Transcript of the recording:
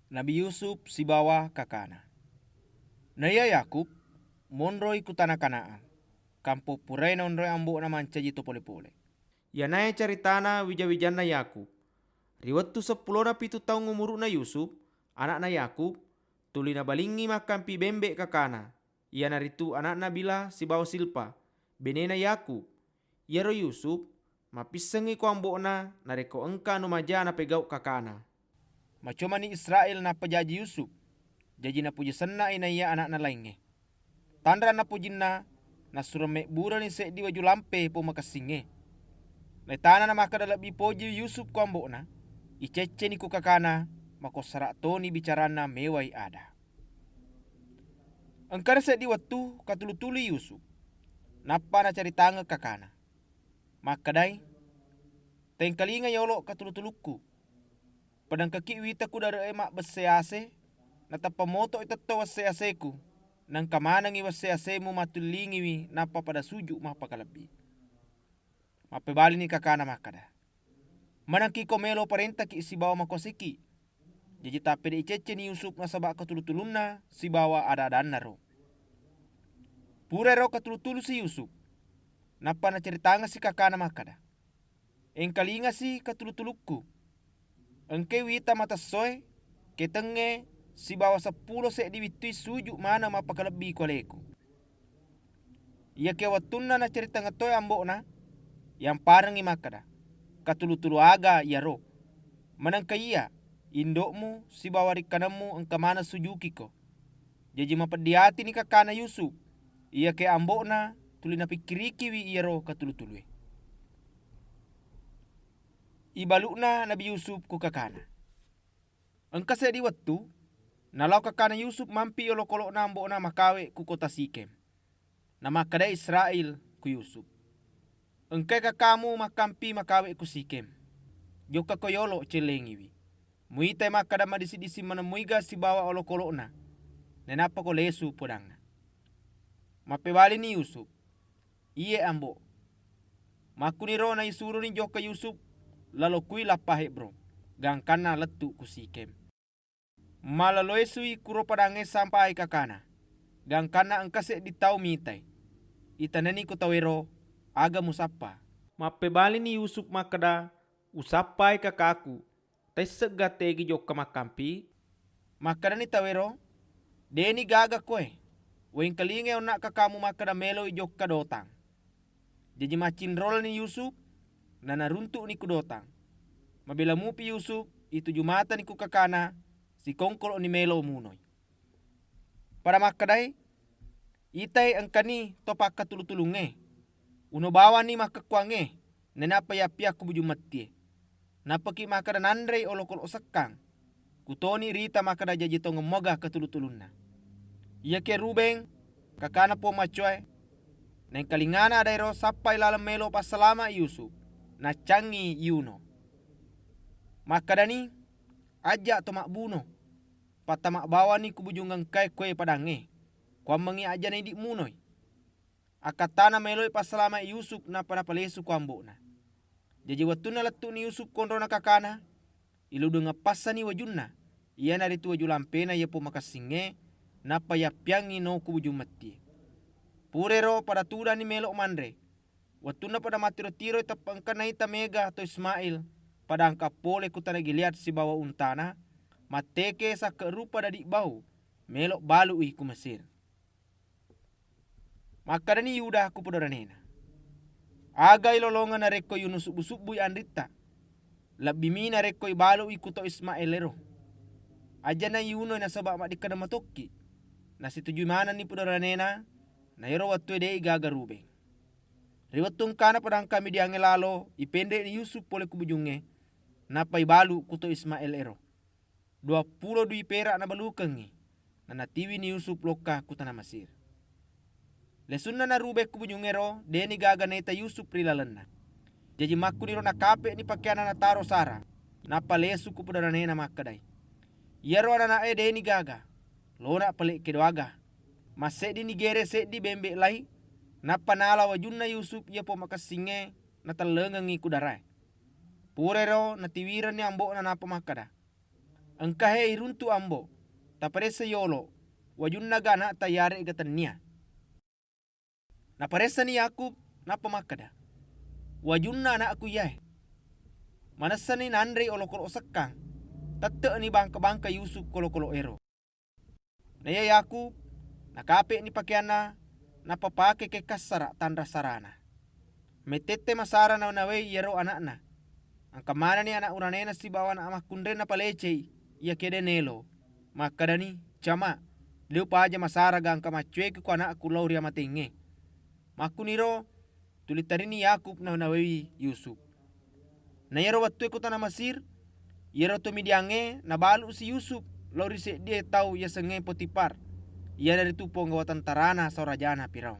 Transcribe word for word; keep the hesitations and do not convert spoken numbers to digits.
Nabi Yusuf sibawa kakana. Naiya Yakub monroi ku tana Kanaan, kampong puraé naonroi ambo'na mancaji to polé-polé. Iyanaé caritana wija-wijanna Yakub. Ri wettu seppulona pitu taung umuru'na Yusuf, ana'na Yakub, tuli nabalingngi makkampi bémbé kakana, iyanaritu ana'na Bila sibawa Silpa, bénéna Yakub. Iyaro Yusuf mappissengngi ko ambo'na narékko engka anu maja napégau kakana. Macomani Israél nappa jaji Yusuf, jaji napuji senna'i naiya ana'na laingngé. Tanra napojinna, nassuro mébburani séddi waju lampé pong makessingngé. Naitana namakkeda lebbi poji Yusuf ko ambo'na, icéccéni ku kakana, makossara toni bicaranna méwai ada. Engkana séddi wettu katulu-tului Yusuf, nappa nacaritangeng kakana. Makkedai, "Téngkalinga yolo katulu-tulukku. Pedengkaki wita ku dare'é mabbessé asé, nateppa moto'i tetto wessé aséku, naengka manengngi wessé asému matullingiwi nappa pada suju mappakalebbi." Mappébalini kakana makkeda, "Manengki ko mélo paréntaki sibawa makuasaiki." Jaji tappédé icéccéni Yusuf nasaba katulu-tulunna sibawa ada-adannaro. Purairo katulu-tulusi Yusuf, nappa nacaritangengsi kakana makkeda, "Éngkalingasi katulu-tulukku. Engkai wita matessoé, kétengngé sibawa seppulo séddi wittui suju maneng mappakalebbi ku aléku." Iyakiya wettunna nacaritangeng toi ambo'na, yamparengngé makkeda, "Katulu-tulu aga iyaro? Manengka iya, indo'mu sibawa rikkanemmu engka maneng sujukiko." Jaji mapeddi atini kakana Yusuf, iyakiya ambo'na tuli napikkirikiwi iyaro katulu-tulué. Ibalu'na Nabi Yusuf ku kakana. Engka séddi wettu, nalao kakana Yusuf mampi olokolo'na ambo'na makawé ku kota Sikhem. Namakkedai Israél ku Yusuf, "Engkai kakamu makkampi makawé ku Sikhem. Jokkako yolo célléngiwi. Muitai makkeda madisi-disi maneng muiga sibawa olokolo'na, nainappako lésu podangnga." Mappébalini Yusuf, "Iyé, Ambo'." Makkuniro naisuroni jokka Yusuf lalo kui lappa Hébron, gangkanna lettu ku Sikhem. Malaloé sui kuro padangngé sampai kakana, gangkanna engka séddi tau mitai. Itanani ku tauéro, "Aga musappa?" Mappébalini Yusuf makkeda, "Usappai kakaku, taissegga tégi jokka makkampi?" Makkedani tauéro, "Dé'ni gaga koé, wéngkalingai onna kakamu makkeda méloi jokka dotang." Jaji maccinrolani Yusuf, nanaruntu'ni ku dotang. Mabéla mupi Yusuf, ituju matani ku kakana, sikongkolo'ni mélo munoi. Pada makkedai, "Itai engkani to pakkatulu-tulungngé. Uno bawanni makkekkuwangngé, nainappa yappia ku bujung mettié. Nappaki makkeda nanréi olokolo sekkang. Kutoni rita makkeda jaji tongeng moga katulu-tulunna." Iyakiya Rubeng, kakana Puang Maccoé, naéngkalingana adaéro sappai laleng mélo passalama Yusuf, naccangngi yuno. Makkedani, "Ajja to mabbuno. Pattama bawanni ku bujung engkaé koé padangngé. Kuammengngi ajjana idi munoi." Akkattana méloi passalama Yusuf nappa napalésu ku ambo'na. Jaji wettunna lettu'ni Yusuf konrona kakana, iludungeng passani wajunna, iyanaritu waju lampéna iya pong makessingngé, nappa yappiangngi no ku bujung mettié. Purairo pada tudani mélo manré. Wettunna pada mattiro-tiroi teppe engka naita méga to Ismail pada angka polé ku tana Gilead sibawa untana, mattéké sakke rupa dadi bau, mélo balu'i ku Mesir. Makkedani Yuda ku podoranéna, "Aga ilolongeng narékko yunusubbu-subbui anritta? Lebbi mi narékko ibalu'i ku to Ismaél éro. Ajana yunoi nasaba maddikkadeng matokki." Nasitujui manenni podoranéna, na éro wettué dé'i gaga Rubeng. Ri wettu engkana padangka Midiangngé lalo, ipénré'ni Yusuf polé ku bujungngé, nappa ibalu ku to Ismaél éro. Duappulo dui péra nabalukengngi, nanatiwini Yusuf lokka ku tana Mesir. Lésunna na Rubeng ku bujungngéro, dé'ni gaga naita Yusuf ri lalenna. Jaji makkuniro nakape'ni pakéyanna nataro Sara, nappa lésu ku podoranéna makkedai, "Iyaro anana'é dé'ni gaga, lona pale' kédo aga." Masséddini géré séddi bémbé lai, nappa nala wajunna Yusuf iya pong makessingngé natellengengngi ku daraé. Purairo natiwirenni ambo'na nappa makkeda, "Engkahe iruntu, Ambo, taparessa yolo, wajunnaga ana'ta iyare'ga tennia." Naparessani Yakub, nappa makkeda, "Wajunna ana'ku iyae." Manessani nanrei olokolo sekkang, tette'ni bangka-bangka Yusuf kolo-kolo'ero. Naiya Yakub nakape'ni pakeanna, nappa pake kekkassara tanra sarana. Mettette masara naunawei iyaro ana'na. Engka manenni ana' uranena sibawa ana' makkunrenna palecei iya kede nelo. Makkedani, "Cama, de' upaja masara gangka maccuekiko ana'ku lao ri amatengnge." Makkuniro tuli tarini Yakub naunawei Yusuf. Na iyaro wettue ko tana Mesir, iyaro to Midiangnge nabalu'si Yusuf lao ri seddie tau yasengnge Potifar, iyanaritu ponggawa tentarana saorajana Firaun.